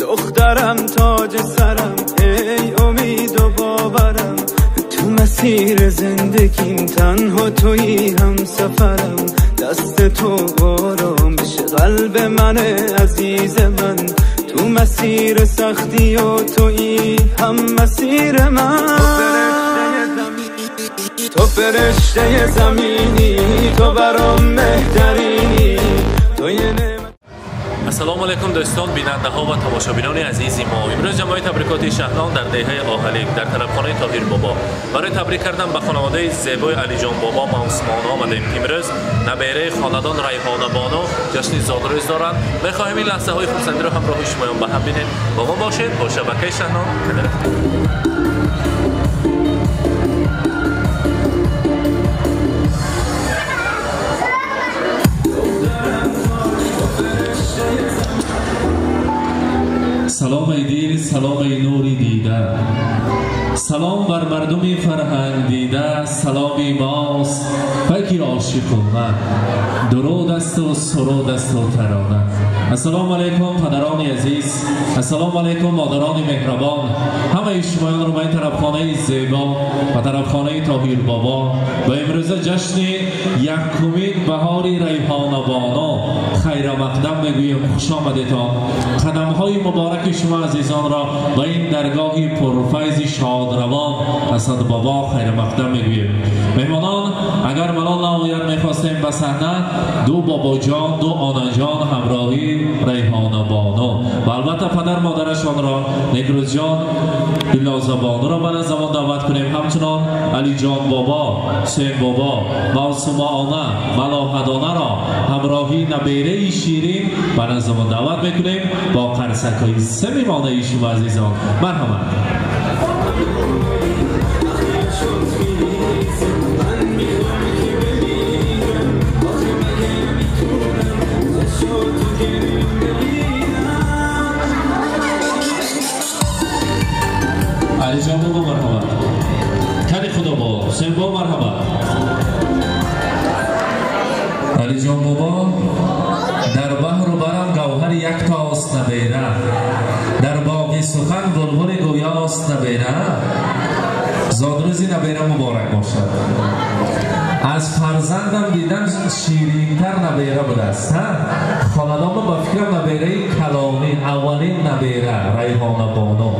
دخترم تاج سرم، ای امید و باورم، تو مسیر زندگیم تنها تویی هم سفرم. دست تو آرام بشه قلب من عزیز من، تو مسیر سختی و تویی هم مسیر من. تو فرشته زمینی، تو برام بهترینی، تو یه نعمت. Ассалому алайкум дӯстон, бинандаҳо ва тамошобинони азизи мо. Имрӯз ҷамъои табрикоти Шаҳнон дар деҳаи Оҳалик дар тарабхонаи Тоҳир Бобо барои табрик кардан ба хонаводаи зебои Алиҷон Бобо Мавсумона омадем. Имрӯз набераи хонадон Райҳона Бону ҷашни зодрӯз доранд. Мехоҳем ин лаҳзаҳои хурсандиро ҳамроҳи шумоён ба ҳам бинем. Бо мо бошед бо шабакаи Шаҳнон. Салом эй дил, салом эй нури дида, салом бар мардуми фарҳанг дида, саломи мост паки ошиқона, дуруд асту суруд асту тарона. Ассалому алайкум падарони азиз, ассалому алайкум модарони меҳрабон. Ҳамаи шумоёнро ба ин тарабхонаи зебо ва тарабхонаи Тоҳир Бобо ба имрӯза ҷашни якумин баҳори Райҳона Бону хайрамақдам мегӯем. Хуш омадетон. Қадамҳои мубораки шумо азизонро ба ин даргоҳи пурфайзи шодравон Асад Бобо хайрамақдам мегӯем. Меҳмонон, агар малол наояд, мехостем ба саҳна ду бобоҷон, ду онаҷон ҳамроҳи Райҳона Бону ва албатта падар модарашонро Некрӯзҷон Дилноза Бонуро ба назди даъват кунем. Ҳамчунон Алиҷон Бобо, Ҳусейн Бобо, Мавсума Она, Малоҳадонаро ҳамроҳи набераи ширин ба назди даъват мекунем бо қарсакҳои самимонаи шумо азизон. Марҳамат. Алиҷон Бобо марҳамат. Кани Худо бо Ҳусейн Бобо марҳамат. Алиҷон Бобо, дар баҳру барам гавҳари яктост набера, дар боғи сухан булбули гӯёст набера. Зодрӯзи набера муборак бошад. Аз фарзандам дидам ширинтар набера будааст. Хонадонма ба фикрам набераи калонӣ, аввалин набера Райҳона Бону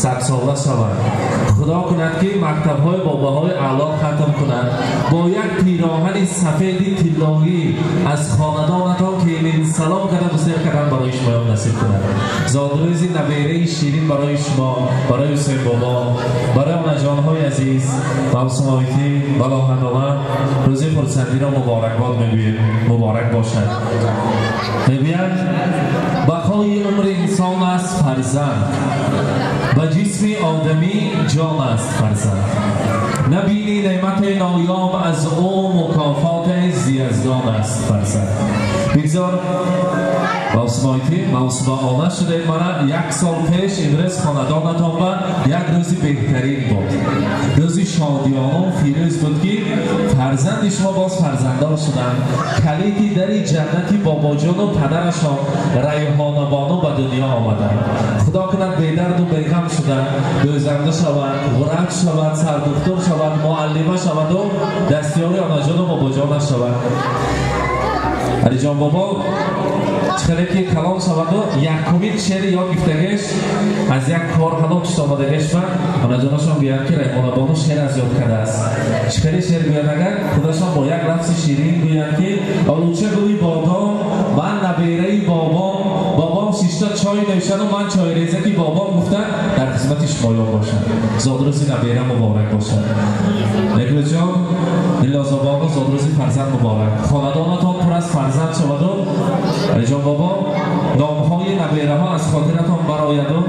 садсола шавад. Худо кунад ки мактабҳои бобаҳои аъло хатм кунад, бо як пироҳани сафеди тиллоӣ аз хонадонатон келин салом карда гусел кардан барои шумоён насиб кунад. Зодрӯзи набераи ширин барои шумо, барои Ҳусейн Бобо, барои онаҷонҳои азиз Мавсумоитӣ, Балоҳадона рӯзи хурсандиро муборакбод мегӯем. Муборак бошад. Мегӯянд бақои умри инсон аст фарзанд, ба ҷисми одамӣ ҷон аст фарзанд. Набини неъмати ноёб аз ӯ мукофоти зияздон аст фарзанд. Бигзор Мавсумоитӣ, Мавсума Она шудаед. Мана як сол пеш имрӯз хонадонатон ба як рӯзи беҳтарин буд, рӯзи шодиёну фирӯз буд ки фарзанди шумо боз фарзанддор шуданд. Калиди дари ҷаннати бобоҷону падарашон Райҳона Бону ба дунё омаданд. Худо кунад бедарду беғам шуданд, дӯзанда шаванд, врач шаванд, сардухтур шаванд, муаллима шаваду дастёри онаҷону бобоҷонаш шаванд. Алиҷон Бобо хеле ки калон шаваду якумин шеъри ёд гирифтагеш аз як кор ҳалок шуд омадагеш ва онаҷонашон гӯянд ки Райҳона Бону шеър аз ёд кардааст. Хеле шеър гӯянд, агар худашон бо як лафзи ширин гӯянд ки олуча гули бодом, ман набераи бобом, бобом шишта чой нӯшаду ман чойрезаки бобом гуфта дар хизмати шумоён бошад. Зодрӯзи набера муборак бошад. Некрӯзҷон, Дилноза Бону, зодрӯзи фарзанд муборак. Хонадонатон пур аз фарзанд шаваду Алиҷон Бобо номҳои набераҳо аз хотиратон барояду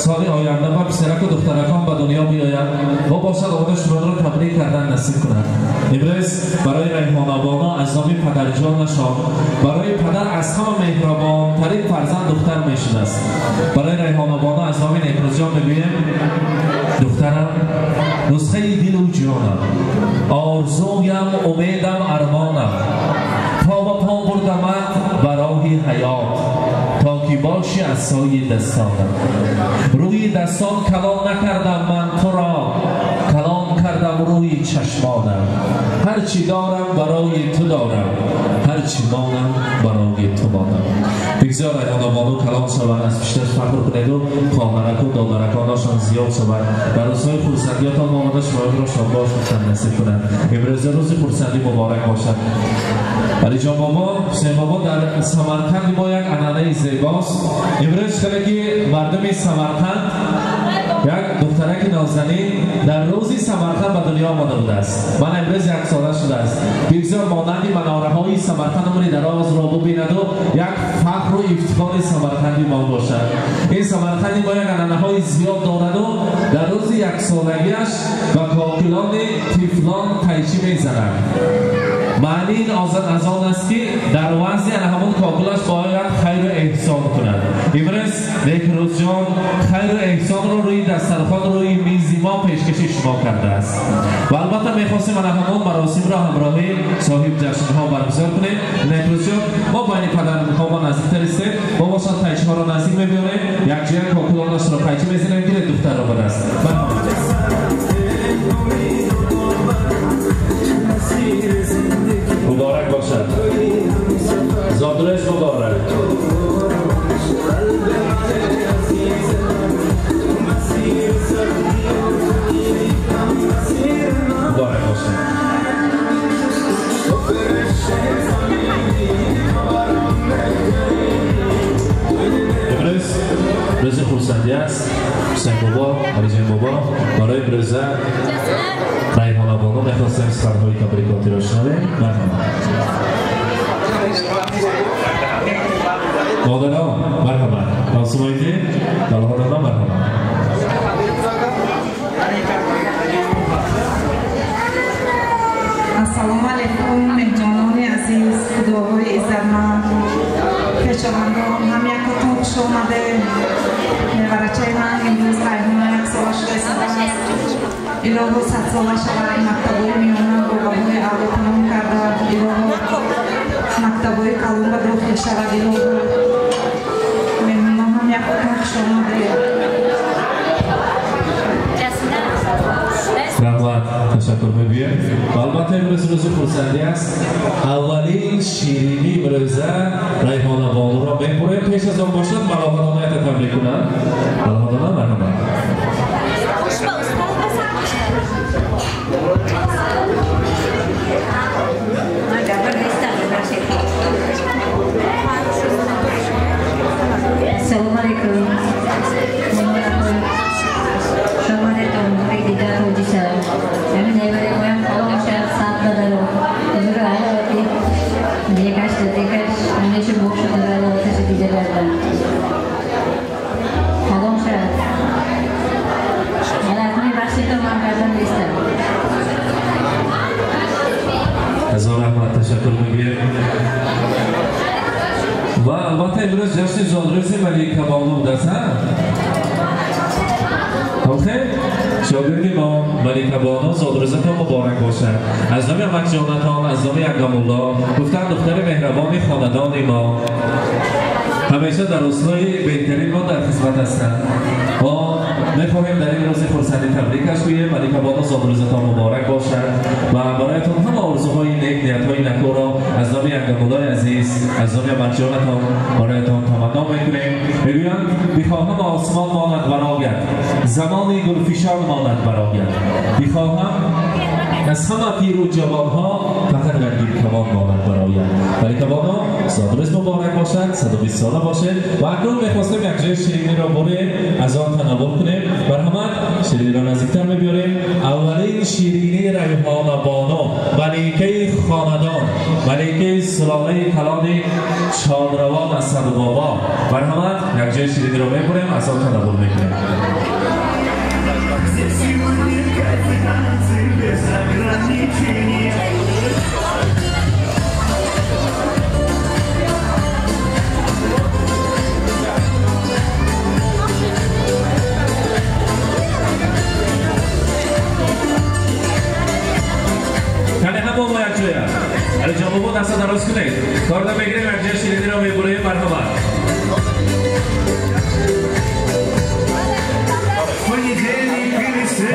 соли оянда ба писараку духтаракон ба дунё биёянд ва бошад омода шуморо табрик кардан насиб кунад. Имрӯз барои Райҳона Бону аз номи падарҷонашон, барои падар аз ҳама меҳрабонтарин фарзанд духтар мешудааст. Барои Райҳона Бону аз номи Некрӯзҷон мегӯем: духтарам, нусхаи дилу ҷонам, орзуям, умедам, армонам, по ба по бурдамат ба роҳи ҳаёт, то ки боши асای دستانم. روی دستان کلان نکردم من تو را، کلان کردم روی چشمانم. هرچی دارم برای تو دارم، هرچی مانم برای تو مانم. بگذار ریحانه بانو کلان شود، از پیشتش فخر کنید و خواهرک و دادرکاناشان زیاد شود. در روزهای خرسندیاتان آمده شما را شادباش گفتن نصیب کنند. امروز روز خرسندی مبارک باشد. علی جان بابا، حسین بابا، در سمرقند ما یک عنعنه زیباست. امروز خیلی که مردم سمرقند یک دخترک نازنین در روزی سمرقند به دنیا آمده بوده است. من امروز 1 ساله شده است. بگذار مانند مناره های سمرقند عمری دراز را ببیند و یک فخر و افتخار سمرقندی ما باشد. این سمرقندی ما یک عنعنه های زیاد دارد و در روز 1 سالگیش به کاکلان طفلان قیچی میزند. معنی این از آن است که در وضع همان کاکلش باید خیر و احسان کند. امروز نیکروز جان خیر و احسان رو روی دسترخوان روی میز ما پیشکش شما کرده است و البته میخواستیم همان مراسم را همراهی صاحب جشن ها برگزار کنیم. نیکروز جان، ما با این پدرها ما نزدیکتر هستیم، ما باشد قیچی ها را نزدیک میبیاریم، یک جای کاکلانش را قیچی میزنیم که دختر را به دست. مبارک باشد، زادروز مبارک. مبارک باشد. امروز روز خرسندی است. حسین بابا، علی جان بابا، برای امروز ریحانه بانو میخواستیم سخنهای تبریکاتی را شنویم. مرحبا مادران، مرحبا آسمایدی دلهادانا، مرحبا. السلام علیکم مهمانان عزیز، خداهای عزتمند، خویشاوندان، هم یکتون خوش آمده. نوارچه من امروز ریحانه 1 ساله شده است. الهو 100 ساله شود. مکتب‌های میانه با بهای اعلی تمام کرده. الهو مکتب‌های کلان به داخل شود. الهو مهمانان هم یکتون خوش آمده. رحمت، تشکر میگویم. و البته امروز روز خرسندی است. اولین شیرینی امروزه ریحانه بانو را میبریم. پیش از آن باشد ملاحدانه تبریک کنم. ملاحدانه مرحبا. سلام علیکم. شمارتون دیده روزی شد. همین نیوری مهم کلام شد سات دادارو. حضور علاوتی دیگش دیگش همیشه بوک شده علاوتش دیده کردن. کلام شد. علاوه بخشی تو من کردن نیستم. هزار رحمت، تشکر میگویم. و البته امروز جشن زادروز ملیکه بانو بوده است. آخه شاگردی ما ملیکه بانو زادروزتان مبارک باشد. از نام عمک جانتان، از نام ینگم الله، گفتن دختر مهربان خاندان ما همیشه در روزهای بهترین ما در خدمت هستند. ما میخواهیم در این روز خرسندی تبریکش گوییم. ملیکه بانو زادروزتان مبارک باشد و برایتان همه آرزوهای نیک، نیتهای نکو را از نام ینگم الله عزیز، از نام عمک جانتان برایتان تمنا میکنیم. میگویند بخواهم آسمان ماند برایت، زمانی گلفشان ماند برایت، بخواهم از همه پیر و جوانها فقط رنگین کمان ماند برایت. ملیکه بانو زادروز مبارک باشد، 120 ساله باشد. و اکنون میخواستیم یک جای شیرینی را بریم از آن تناول کنیم. مرحمت شیرینی را نزدیکتر میبیاریم. اولین شیرینی ریحانه بانو، ملیکه خاندان، ملیکه سلاله کلان شادروان اسد بابا. مرحمت یک جای شیرینی را میبریم از آن تناول میکنیم. ما یک جایه علی جان بابا دست دراز کنید. کار نمیگیریم، یک جای شیرینی را میبریم. مرحبا.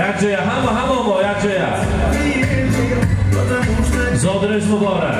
Як ҷоя, ҳама ҳама мо як ҷоя. Зодрӯз муборак.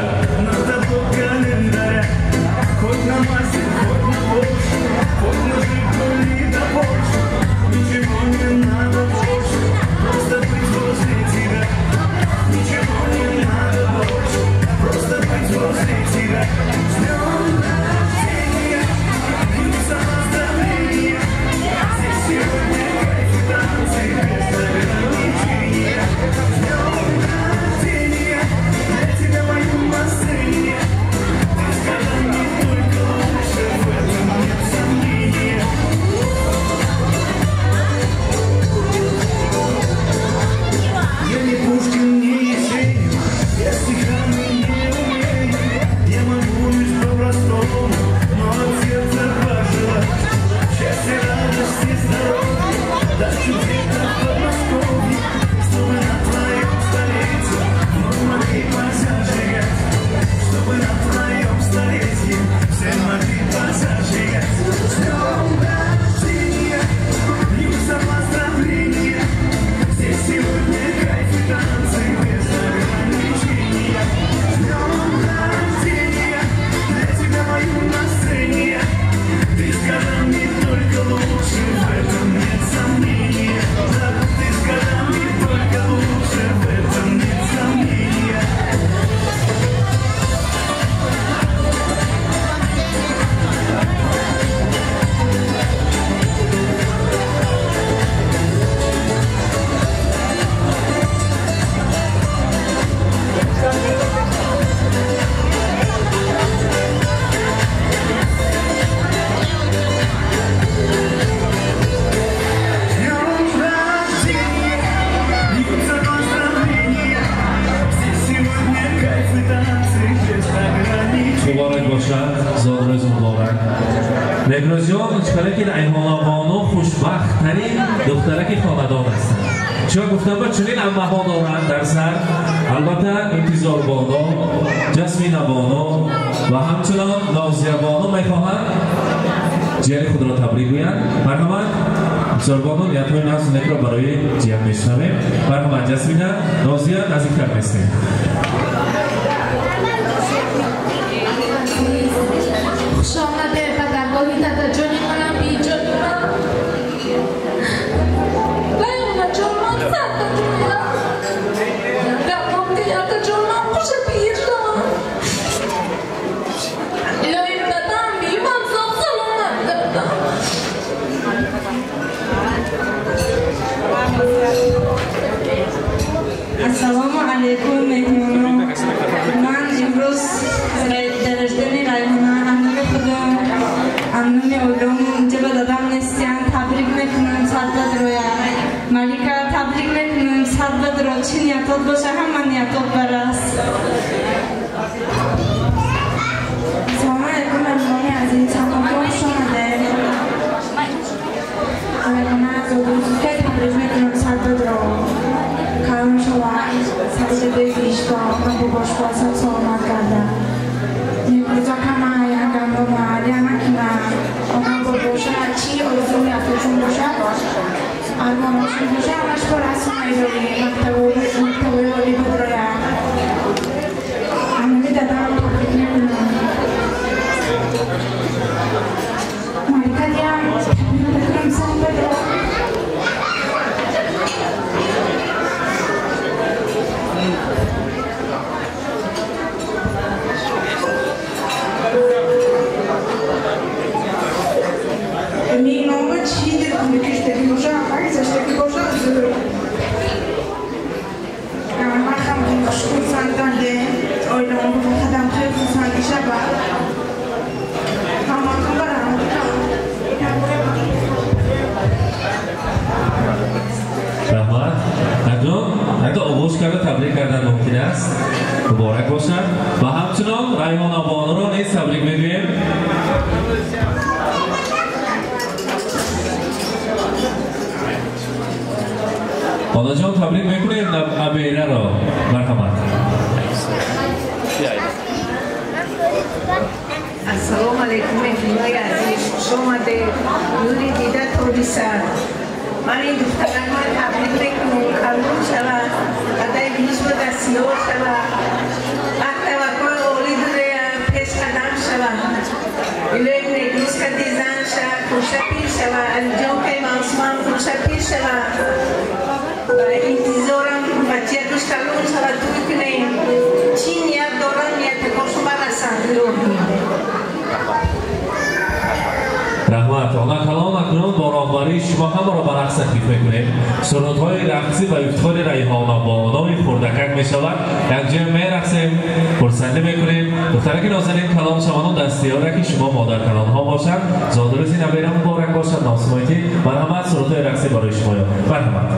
Муборак бошад, зодрӯз муборак. Некрӯзҷон, чикараки Райҳона бону хушбахттарин духтараки хонадон ҳастанд. Чун гуфтам ба чунин аммаҳо доранд дар сар, албатта Интизор бону, Ҷасмина бону ва ҳамчунон Нозия бону мехоҳанд ҷияни худро табрик гӯянд. Марҳамат, Интизор бону, ниятҳои нағзу некро барои ҷиян мешунавем. Марҳамат, Ҷасмина, Нозия, наздиктар местем. Хуш омадед ба даргоҳи дадаҷони манам, биҷони ман. Райҳонаҷон, ман садда дуням. Гапом ятаҷон, ман хуша пир шавам. Илоҳим дадам, биман соғ саломат гардам. Ассалому алайкум, меҳмонон. Ман имрӯз дар рождани Райҳона амноми худо, амноми оилам инҷа ба дадам нестиян, табрик мекунам, сад бадроя. Малика, табрик мекунам, сад бадро. Чӣ ниятот боша, ҳама ниятот барас. Салому алайкум, меҳмонони азиз, ҳаматон хуш омадед. Райҳона зодрӯз табрик мекунам, сад бадро. Калон шава, саҷдаи беҳишто, ма бобошба сад саломат гардад. Некрӯза кама ягандома, ямакима, она бобоша, чӣ орзуи атошон бошад, армоношон боша, ҳамаш бо расм майдони мактабои олӣ бидроя. Амони дадам табрик мекунам. Малика диям табрик мекунам, сад бадро. Минома чӣ дилкунакиштаги боша, агизаштаги боша, зур. Ман хам хурсанданде, оиламон хадам хеле хурсандӣ шавад. Ҳаматон барам. Раҳмат. Акнун ҳатто оғоз карда табрик кардан мумкин аст. Муборак бошад. Ва ҳамчунон Райҳона бонуро низ табрик мегӯем. Одаҷон, табрик мекунем абераро. Марҳамат. Ассалому алайкум, меҳмонои азиз, хуш омадед. Нури дида тоҷи сар. من این دخترک های تبریک میکنم کلون شود قدای گوش به دستیار شود وقت توقع عالی داره پیش قدم شود الهی نیکروز کتی زن شود خوشه پیر شود علی جان که معصومم خوشه پیر شود انتظارم بچه دوش کلون شود توی کنیم چی نیت دارم نیت کارشو برسن. Раҳмат. Она калон акнун бо роҳбарии шумо ҳамаро ба рақс таклиф мекунем. Сурудҳои рақсӣ ба ифтихори Райҳона бонои хурдакак мешавад. Якҷоя мерақсем, хурсандӣ мекунем. Духтараки нозанин калон шавану дастиёраки шумо модаркалонҳо бошанд. Зодрӯзи набера муборак бошад. Носимоитӣ марҳамат, сурудҳои рақсӣ барои шумоён. Марҳамат.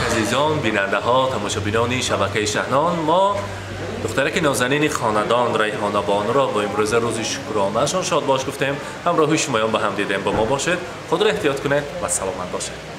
عزیزان، بیننده ها، تماشابینان شبکه شهنان، ما دخترک نازنین خاندان ریحانه بانو را با امروز روز شکرانه‌شان شاد باش گفتیم. همراه شمایان به هم دیدیم. با ما باشید، خود را احتیاط کنید و سلامت باشید.